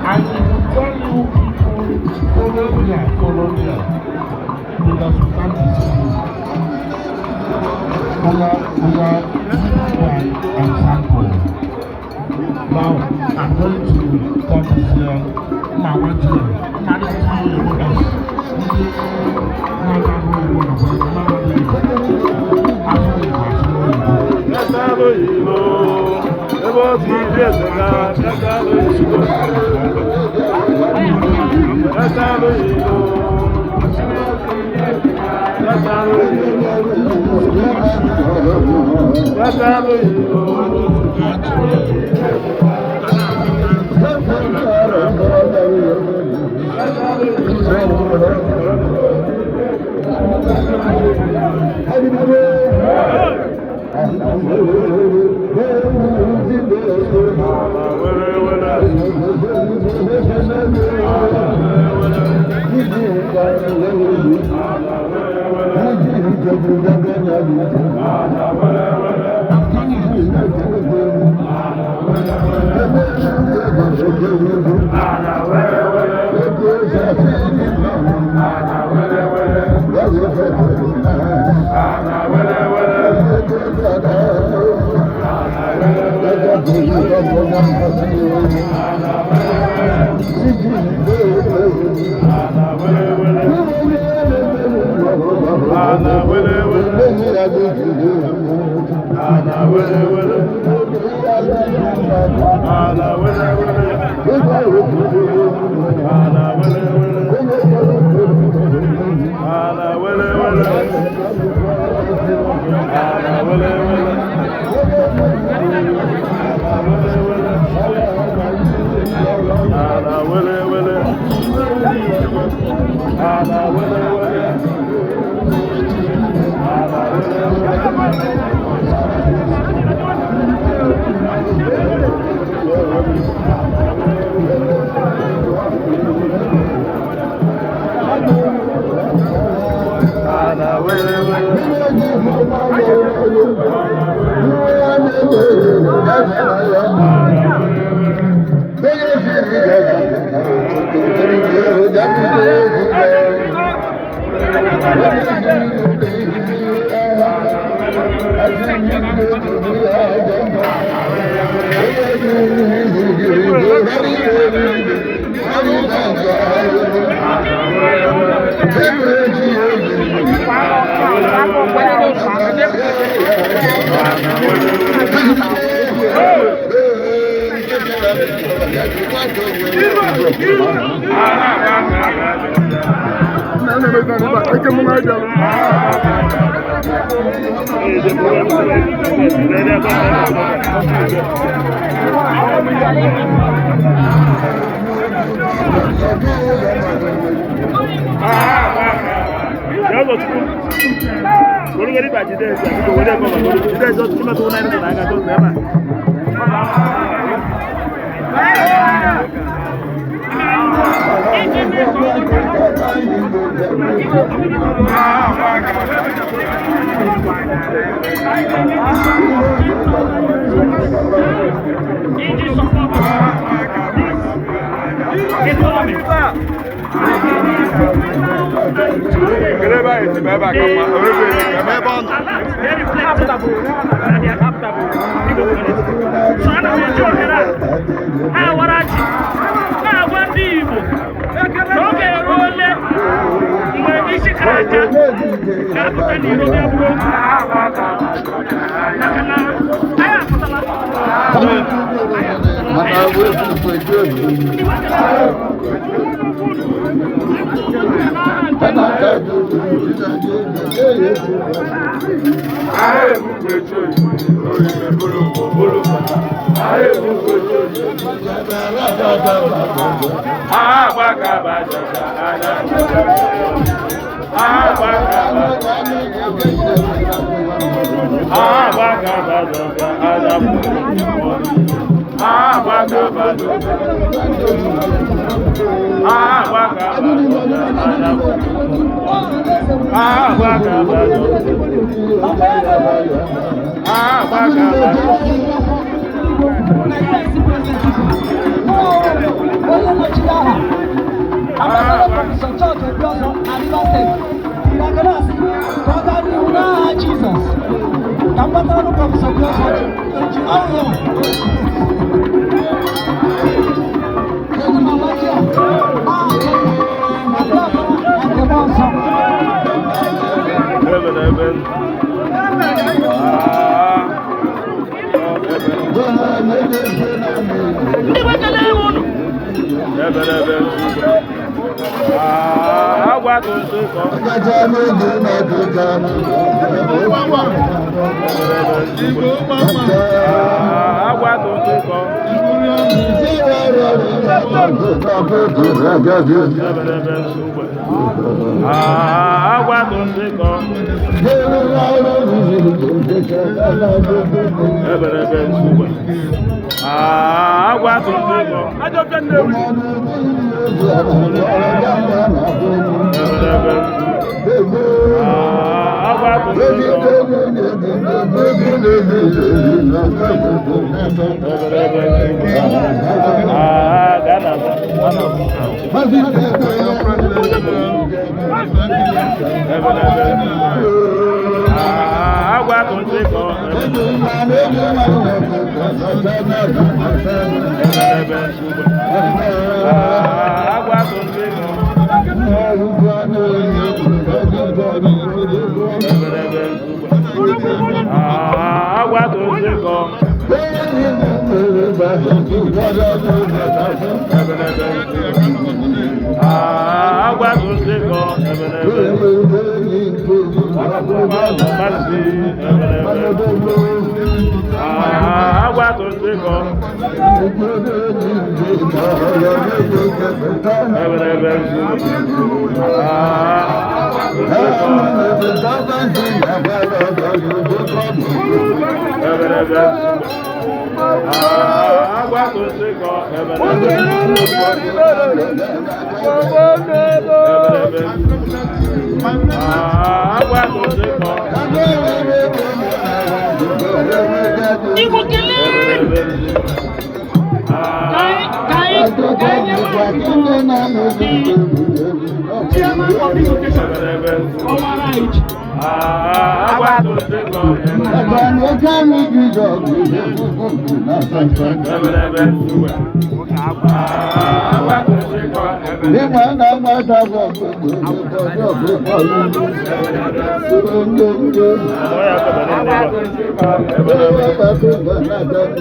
I will tell you people, follow me, follow me, because we can't disagree. We are leading by example. Now, I'm going to cut this here. Ma went to ma dị oyibo ndị na-aga oyibo nakwa na-aga Igbo asụ Igbo asụ oyibo. Kẹta lóyìnbó, ebe ó ti rí ẹsẹ̀ ká, kẹta lóyìnbó. Kẹta lóyìnbó. Kẹta lóyìnbó. Kẹta lóyìnbó. Wẹ́rẹ́ wẹ́rẹ́. Ana wẹ́rẹ́ wẹ́rẹ́. Ana wẹ́rẹ́ wẹ́rẹ́. Ana wẹ́rẹ́ wẹ́rẹ́. Ana wẹ́rẹ́ wẹ́rẹ́. Ana wẹ́rẹ́ wẹ́rẹ́. Ana wẹ́rẹ́ wẹ́rẹ́. Ana wẹ́rẹ́ wẹ́rẹ́. Ana wẹ́rẹ́ wẹ́rẹ́. Ana wẹ́rẹ́ wẹ́rẹ́. Ana wẹ́rẹ́ wẹ́rẹ́. So ana m eji ohere a awara ji na-agwa ndị Igbo na oge eruole mgbe isi kara aka ga-apụta n'iro bịa bụrụ okwu, maka na anyị apụtala. Ndị Agbagala. Onye nnọchite aha Ambassador Professor George Obiozor na Rivers State tiri aka na-asị ka ọ gaa n'ihu n'aha Jizọs ka m kpatara Professor Obiozor ji ọrụ ya. Ana m agba ji a n'aha nke Nna na nke Ọkpara na nke Mmụọ Nsọ. Ebe na ebe. Ah. Ebe. Ndị Igbo, ekele m unu. Ebe na ebe. Ah, agwa tụ nsị kọ. Ah, agwa tụ nsị kọ. Ebe na ebe nsogbu. Ah, agwa tụ nsị kọ. Ebe na ebe nsogbu. Ah, agwa tụ nsị kọ. Ebe na ebe nsogbu. Ah, agwa tụ nsị kọ. Ebe na ebe nsogbu. Ah, gaa na azụ. Gaa na azụ. Ebe na ebe nsogbu. Ah, agwa tụ nsị kọ. Ebe na ebe nsogbu. Ah, agwa tụ nsị kọ. Ebe na ebe nsogbu. Ah, agwa tụ nsị kọ. Ebe na ebe nsogbu. Ah, agwa tụ nsị kọ. Ebe na ebe nsogbu. Masị, ebe na ebe nsogbu. Ah, agwa tụ nsị kọ. Ebe na ebe nsogbu. Ah, nsị kọ. Ebe na ebe nsogbu. Ah, agwa tụ nsị kọ. Ebe na ebe nsogbu. Ebe na ebe nsogbu. Ah, agwa tụ nsị kọ. Igbo, kelee. Ebe na ebe nsogbu. Ka anyị ka anyị ka anyị nye maazị the chairman of this occasion Ebe na ebe nsogbu. ọwara anyị ji. Ah, agwa tụ nsị kọ. Ebe na ebe nsogbu. Ah, agwa tụ nsị kọ. Ebe na ebe na ebe.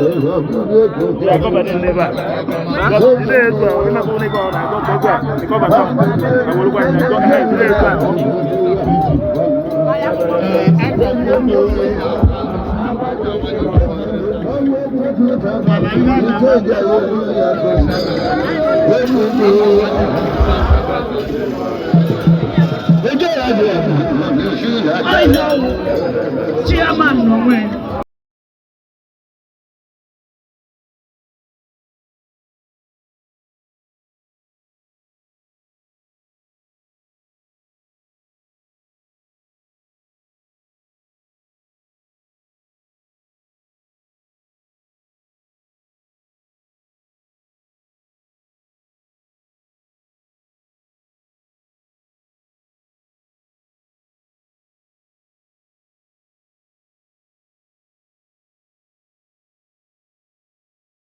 Ya kọba ní ilé bá. Ilé ètò àwọn iná fún nígbà ọ̀nà àgọ́ gbogbo à ìkọ́bà tán. Àwọn olùkọ́ àti àgọ́ ẹ̀ ilé ètò àwọn. Chairman n'onwe ya.